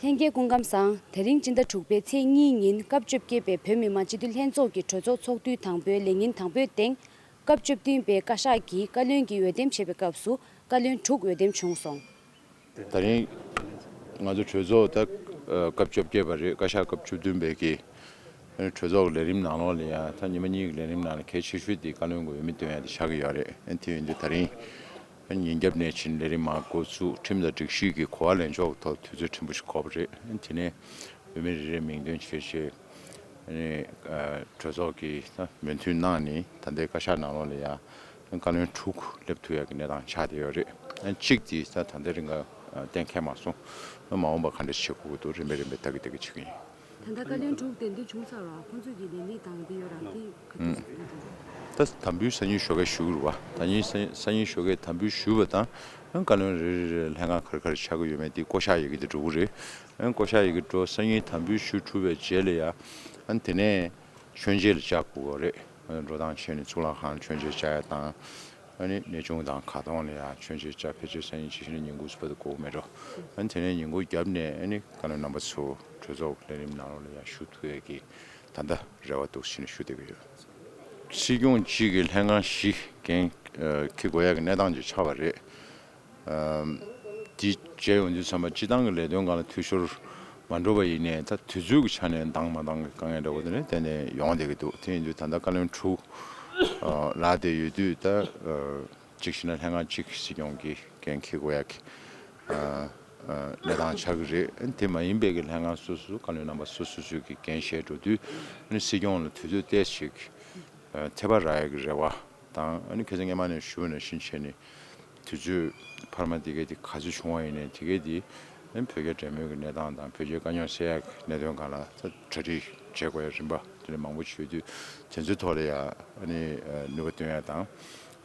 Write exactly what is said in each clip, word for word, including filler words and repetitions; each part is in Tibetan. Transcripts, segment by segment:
ལྷན་རྒྱས་སྐུ་ཁམས་བཟང་། དེ་རིང་སྤྱི་ཟླ་དྲུག་པའི་ཚེས་གཉིས་ཉིན་སྐབས་བཅོ་བརྒྱད་པའི་བོད་མི་མང་སྤྱི་འཐུས་ལྷན་ཚོགས་ཀྱི་གྲོས་ཚོགས་ཚོགས་དུས་དང་པོའི་ལས་ཉིན་དང་པོའི་སྟེང་། སྐབས་བཅུ་བདུན་པའི་བཀའ་ཤག་གིས་བཀའ་བློན་གྱི་འོས་འདེམས་བྱེད་པའི་སྐབས་སུ་བཀའ་བློན་དྲུག་འོས་འདེམས་བྱུང་སོང་། དེ་རིང་ང་ཚོ་གྲོས་ཚོགས་ད་སྐབས་བཅོ་བརྒྱད་པ་རེད། བཀའ་ཤག་སྐབས་བཅུ་བདུན་པའི་གི་གྲོས་ཚོགས་ཀྱི་ལས་རིམ་ནང་ལོགས་ལ་ཡང་ད་ཉི་མ་གཉིས་ཀྱི་ལས་རིམ་ནང་ལ་གལ་ཆེ་ཤོས་དེ་བཀའ་བློན་གྱི་འོས་མི་བཏོན་ཡ་དེ་ཆགས་ཀྱི་ཡོད་རེད། དེ་ཡིན་དུས་དེ་རིང་ཉིན་རྒྱབ་ནས་ཕྱིན་ལས་རིམ་མར་འགོ་བཙུགས། ཁྲིམས་དང་སྒྲིག་གཞི་གི་གོ་བ་ལེན་ཕྱོགས་ཐོག་དུས་ཚོད་ཕྲན་བུ་ཞིག་འགོར་བ་རེད། དེ་ནས་འོས་མི་རེ་རེ་མིང་འདོན་བྱས་བྱས། ཨ་ནི་ཨ་གྲོས་ཚོགས་ཀྱིས་ད་མོས་མཐུན་གནང་ནས་ད་ལྟའི་བཀའ་ཤག་ནང་ལོགས་ལ་ཡང་བཀའ་བློན་དྲུག་སླེབས་ཐུབ་ཡག་གི་གནས་སྟངས་ཆགས་བསྡད་ཡོད་རེད། ཨ་གཅིག་དེ་ད་ད་ལྟའི་རིང་ག་ཨ་གཏན་འཁེལ་མ་སོང་། ཨ་མ་འོངས་པ་ག་འདྲ་བྱེད་དགོས་ཀྱི་འདུག་རིམ་པས་རིམ་པས་ལྟ་གི་ལྟ་གི་བྱེད་ཀྱི་ཡིན། ད་ལྟ་བཀའ་བློན་དྲུག་གདན་འདྲེན་བྱུང་ཚར་བ། ཁོང་ཚོས་ཀྱི་ལས་རིགས་དང་དེ་ཡོད་ར་དེ་ག་དུས་ཟེར་གྱི་འདུག་ད་དམ་འབུལ་སང་ཉིན་ཞོགས་ཀས་ཞུ་གི་རེད་བ། ད་ཉིན་སང་སང་ཉིན་ཞོགས་ཀས་དམ་འབུལ་ཞུས་པ་དང་། ཨ་བཀའ་བློན་རེ་རེ་རེ་ལྷན་ཁང་ག་རེ་ག་རེ་ཆགས་ཀྱི་ཡོད་མེད་དེ་བསྐོ་གཞག་ཡི་གེ་དེ་འགྲོ་གི་རེད། ཨ་བསྐོ་གཞག་ཡི་གེ་འགྲོ་སང་ཉིན་དམ་འབུལ་ཞུ་གྲུབ་པའི་རྗེས་ལ་ཡ། ཨ་དེ་ནས་མཆོད་མཇལ་ལ་བཅར་དགོས་པ་རེད། ཨ་འགྲོ་སྟངས་བྱས་ནས་གཙུག་ལག་ཁང་ལ་མཆོད་མཇལ་བཅར་ཡ་དང་། ཨ་ནི་གནས་ཆུང་དང་ཁ་སྟོང་ལ་ཡ་མཆོད་མཇལ་བཅར། ཕལ་ཆེར་སང་ཉིན་ཇི་བཞིན་ཉིན་གུང་ཚོ་བར་དུ་འགོར་གི་མེད་འགྲོ། ཨ་དེ་ནས་ཉིན་གུང་རྒྱབ་ནས་ཨ་ནི་བཀའ་བློན་རྣམ་པ་ཚོ་གྲོས་ཚོགས་ཀྱི་ལས་རིམ་ནང་ལོགས་ལ་ཡ་ཞུགས་ཐུབ་ཡས་ཀྱི་ད་ལྟ་རེ་བ་འདུག་ཟེར་ནས་ཞུ་བསྡད་ཀྱི་ཡོད། སྲིད་སྐྱོང་གཅིག་གིས་ལྷན་ཁང་བཞི་འགན་ཨ་འཁྱེར་དགོས་ཡ་གི་གནས་སྟངས་ཅིག་ཆགས་པ་རེད། ཨ་འདི་བྱས་ཡོང་དུས་ཙམ་པ་སྤྱི་བཏང་གི་ལས་དོན་སྒང་ལ་འཐུས་ཤོར་མ་འགྲོ་བ་ཡིན་ནའི་ད་དུས་ཚོད་ཀྱི་ཆ་ནས་འདང་མ་འདང་གི་དཀའ་ངལ་འདྲ་བོ་དེ་ནི་ཏན་ཏན་ཡོང་བསྡད་ཀྱི་འདུག་དེ་ཡིན་དུས་ད་ལྟ་བཀའ་བློན་དྲུག་ཨ་ལངས་བསྡད་ཡོད་དུས་ད་ཨ་གཅིག་བྱས་ན་ལྷན་ཁང་གཅིག་སྲིད་སྐྱོང་གི་འགན་འཁྱེར་དགོས་ཡ་གི་ཨ་ཨ་གནས་སྟངས་ཆགས་ཀྱི་རེད། དེ་མ་ཡིན་པའི་གི་ལྷན་ཁང་སོ་སོ་བཀའ་བློན་རྣམ་པ་སོ་སོ་སོ་སོའི་གི་འགན་བཞེས་འགྲོ་དུས་ཨ་ནི་སྲིད་སྐྱོང་ལ་དུས་ཚོད་ཏོག་ཙམ་ཅིག་ཨ་ཐེ་བ་རག་ཡ་གི་རེ་བ་དང་། ཨ་ནི་ཁ་སང་སྔོན་མ་ནས་ཞུ་བ་ནང་བཞིན་བྱས་ནས་དུས་ཚོད་འཕར་མ་དེ་གས་དེ་ག་ཚོད་བྱུང་བ་ཡིན་ནའི་དེ་གས་དེ་ཨ་ནི་བོད་རྒྱ་འབྲེལ་མོལ་གྱི་གནས་སྟངས་དང་བོད་རྒྱའི་དཀའ་རྙོག་སེལ་ཡག་གི་གནད་དོན་སྒང་ལ་ད་གྲ་སྒྲིག་བྱེད་དགོས་ཡ་རིམ་པ་དེ་འདྲ་མང་པོ་ཞིག་ཡོད་དུས་དེ་ཚོའི་ཐོག་ལ་ཡ་ཨ་ནི་ཨ་ནུས་པ་བཏོན་ཡ་དང་།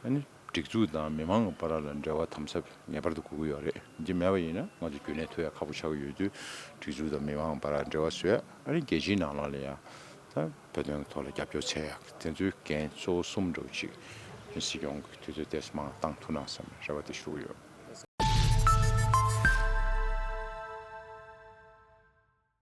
ཨ་ནི་སྒྲིག་འཛུགས་དང་མི་མང་གི་བར་ལ་འབྲེལ་བ་དམ་ཟབ་ངེས་པར་དུ་དགོས་ཀྱི་ཡོད་རེད། འདི་མེད་པ་ཡིན་ན་ང་ཚོ་རྒྱུན་གནས་ཐུབ་ཡ་ཁག་པོ་ཆགས་ཀྱི་ཡོད་དུས་སྒྲིག་འཛུགས་དང་མི་མང་བར་ལ་འབྲེལ་བ་བཟོ་ཡ། ཨ་ནི་རྒྱལ་སྤྱིའི་ནང་ལོགས་ལ་ཡ་ད་བོད་དོན་གྱི་ཐོག་ལ་རྒྱབ་སྐྱོར་འཚོལ་ཡ་དེ་ཚོའི་འགན་གཙོ་བོ་གསུམ་འདྲ་བོ་ཅིག་སྲིད་སྐྱོང་གིས་དུས་ཚོད་ཏོག་ཙམ་མང་བཏང་ཐུབ་ན་བསམ་རེ་བ་དེ་ཞུ་གི་ཡོད།